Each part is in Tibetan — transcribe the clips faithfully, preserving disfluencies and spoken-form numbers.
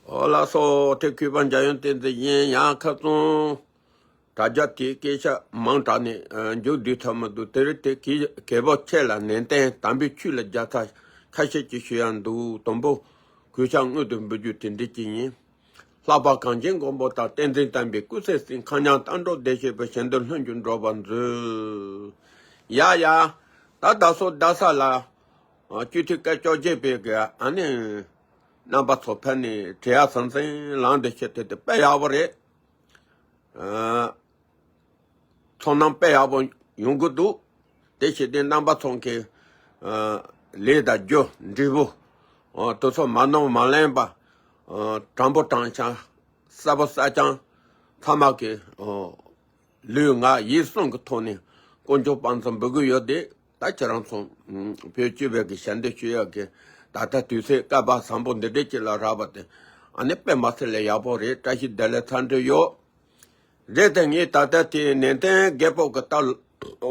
ཨོ་ལགས་སོ། དེ་གུས་པ་འཇམ་དབྱངས་བསྟན་འཛིན་ཡིན། ཡང་ཁ་སང་དྲ་རྒྱ་དེའི་སྐད་ཆ་མང་དྲགས་ནས་ཨ་མཇུག་བསྡུས་ཐུབ་མི་འདུག་དེ་རིང་དེ་གི་གལ་པོ་ཆེ་ལ་ནན་ཏན་དམ་པའི་ཆོས་ལ་རྒྱལ་ཚ་ཁ་ཤས་ཀྱིས་ཞུ་ཡ་འདུག་དང་པོ་གུས་ཕྱག་སྔོན་དུ་འབུལ་རྒྱུ་དེ་འདྲ་ཅིག་ཡིན། ལྷག་པར་གངས་ཅན་མགོན་པོ་དང་བསྟན་འཛིན་དམ་པའི་སྐུ་ཚེ་སྲིད་མཁའ་མཉམ་རྟ་མགྲིན་བདེ་གཤེགས་པའི་ཞལ་འདོན་ལྷུན་གྱིས་འགྲུབ་པར་མཛོད། ཡ་ཡ། ད་ད་སོ་རྡ་ས་ལ་ཨ་སྤྱི་འཐུས་སྐད་བཅོ་བརྒྱད་པའི་གི་ཨ་ནི་རྣམ་པ་ཚོ་ཕེབས་ནས་བྲེལ་ཡ་ཟང་ཟིང་ལངས་བསྡད་བྱས་དེ་དེ་དཔེ་ཡག་པོ་རེད། ཨ་ཚོར་སྣང་དཔེ་ཡག་པོ་ཡོང་གི་འདུག་དེ་བྱས་ཏེ་རྣམ་པ་ཚོ་གི་ཨ་ལས་དང་རྒྱུ་འབྲས་བུ་ཨ་དེ་ཚོ་མ་ནོར་མ་ལེན་པ་ཨ་དྲང་པོ་དྲང་བཞག་གསལ་པོ་གསལ་རྐྱང་ཚང་མ་གི་ཨ་ལུས་ངག་ཡིད་གསུམ་གྱི་ཐོག་ནས་དཀོན་མཆོག་དཔང་བཙན་འབུལ་གི་ཡོད་དེ། ད་ཁྱེད་རང་ཚོ་ཨ་བོད་སྤྱི་པའི་གི་ཞལ་འདེབས་ཞུ་ཡག་གི་ད་ལྟ་དུས་ཚོད་སྐལ་པ་བཟང་པོ་འདི་འདྲས་ཅིག་ལ་རག་པ་དེ་ཨ་ནི་དཔེ་མ་སྲིད་ལས་ཡག་པོ་རེད། བཀྲ་ཤིས་བདེ་ལེགས་འཚམས་འདྲི་ཡོད། རེད་དེ་ངས་ད་ལྟ་དེ་ནན་ཏན་རྒད་པོ་གི་ལྟ་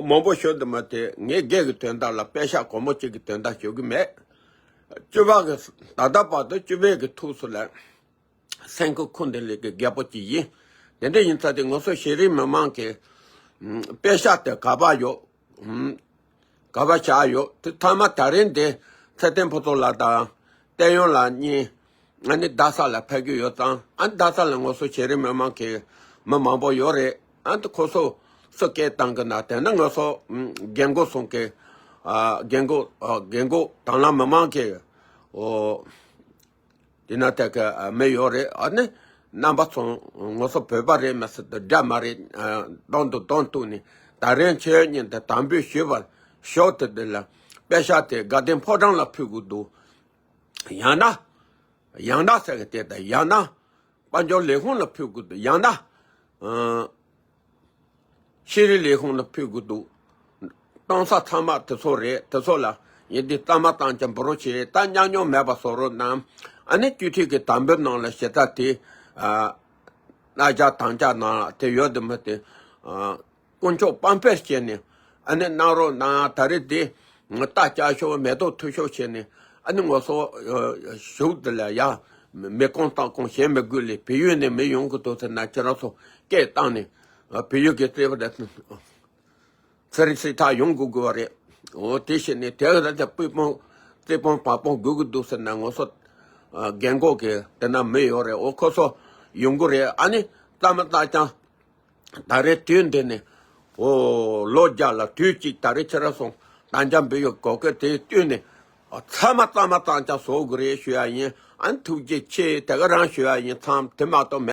མང་པོ་ཤོད་འདུག་མ་དེ་ངས་རྒད་གི་དོན་དག་ལ་དཔེ་ཤག་གོང་མོ་གཅིག་གི་དོན་དག་ཞུ་གི་མེད། སྤྱི་པ་གི་ད་ལྟ་བར་དུ་སྤྱི་པའི་གི་ཐུགས་སུ་ལ། སེམས་ཁུར་འཁུར་འདི་ལས་ཀྱི་རྒད་པོ་ཅིག་ཡིན། དེ་འདྲ་ཡིན་ཙང་དེ་ང་ཚོ་ཤེས་རིག་མི་མང་གི་ཨམ་དཔེ་ཤག་དེ་ག་པར་ཡོད། ཨམ་ག་པར་བཞག་ཡོད། དེ་ཐ་མ་ད་རིང་དེ་ཚེ་བརྟན་ཕུན་ཚོགས་ལགས་དང་བསྟན་ཡོན་ལགས་གཉིས་ཨ་ནི་རྡ་ས་ལ་ཕེབས་ཀྱི་ཡོད་ཙང་། ཨ་ནི་རྡ་ས་ལ་ང་ཚོ་ཤེས་རིག་མི་མང་གི་མི་མང་པོ་ཡོད་རེད། ཨ་ནི་ཁོ་ཚོ་སུ་སྐད་བཏང་གི་ན། དེ་ནི་ང་ཚོ་ཨམ་རྒན་རྒོན་ཚོ་གི་ཨ་རྒན་རྒོན་ཨ་རྒན་རྒོན་དང་བླངས་མི་མང་གི་ཨོ། དེ་ན་དེ་ག་མི་ཡོད་རེད། ཨ་ནི་རྣམ་པ་ཚོ་ང་ཚོ་བོད་པ་རེད་མ་ཟེར་དུ་འདྲ་མ་རེད། གདོང་དུ་གདོང་གཏུགས་ནས་ད་རིང་ཁྱེད་ཉིད་དུ་དམ་འབུལ་ཞུས་པ་ཞོག་དེ་དེ་ལ་དཔེ་ཤག་དེ་དགའ་ལྡན་ཕོ་བྲང་ལ་ཕུལ་དགོས་འདུག་ཡང་ན་ཡང་ན་ཟེར་གི་དེ་དང་ཡང་ན་དཔལ་འབྱོར་ལས་ཁུངས་ལ་ཕུལ་དགོས་འདུག་ཡང་ན་ཤེས་རིག་ལས་ཁུངས་ལ་ཕུལ་དགོས་འདུག་གཏོང་ས་ཚང་མ་དེ་ཚོ་རེད། དེ་ཚོ་ལ་ཡིན་དུས་གཙང་མ་གཙང་རྐྱང་འབུལ་རོགས་བྱེད། ད་ཉམས་མྱོང་མེད་པ་བཟོ་རོགས་གནང་། ཨ་ནི་སྤྱི་འཐུས་ཀྱི་དམ་འབུལ་ནང་ལ་ཞེ་དྲག་དེ་ཨ་གནའ་རྒྱ་དམ་རྒྱ་ནང་ལ་དེ་ཡོད་དུ་མི་དེ་ཨ་དཀོན་མཆོག་དཔང་འཕེར་བྱས་ནས་ཨ་ནི་གནང་རོགས་གནང་། ད་རེས་དེ་རྟ་བསྐྱལ་ཤོག་མེ་ཏོག་འཐུ་ཤོག་བྱས་ནས་ཨ་ནི་ང་ཚོ་ཨ་གཞུག་དེ་ལ་ཡ་མི་རྐང་སྟོང་རྐང་གཞན་མི་དགོས་ལས་བལ་ཡུལ་ནས་མི་ཡོང་གི་འདུག་ཟེར་ན་ཁྱེད་རང་ཚོ་སྐད་བཏང་ནས་ཨ་བལ་ཡུལ་གྱི་རྩེ་བ་དེ། ཚེ་རིང་སྲིད་ཐག་ཡོང་དགོས་དགོས་པ་རེད། འོ་དེ་བྱས་ནས་དེ་ག་ད་ལྟ་པུས་བོང་རྩེ་བོང་བ་བོང་དགོས་ཀྱི་འདུག་ཟེར་ན་ང་ཚོ་ཨ་རྒན་གོག་གི་དེ་ན་མི་ཡོད་རེད། འོ་ཁོ་ཚོ་ཡོང་གི་རེད། ཨ་ནི་གཙང་མ་གཙང་རྐྱང་ད་རེས་དུས་འདི་ནས་འོ་ལོ་བརྒྱ་ལ་དུས་གཅིག་ད་རེས་ཁྱེད་རང་སོང་དམ་བཅའ་འབུལ་ཡོད་གོ་སྐབས་དེ་བསྟུན་ནས་ཨ་ཚང་མ་གཙང་མ་གཙང་རྐྱང་བཟོ་དགོས་རེད་ཞུ་ཡ་ཡིན། ཨ་ནི་ཐུགས་རྗེ་ཆེ། དེ་ག་རང་ཞུ་ཡ་ཡིན། ཚང་དེ་མ་གཏོགས་མེད།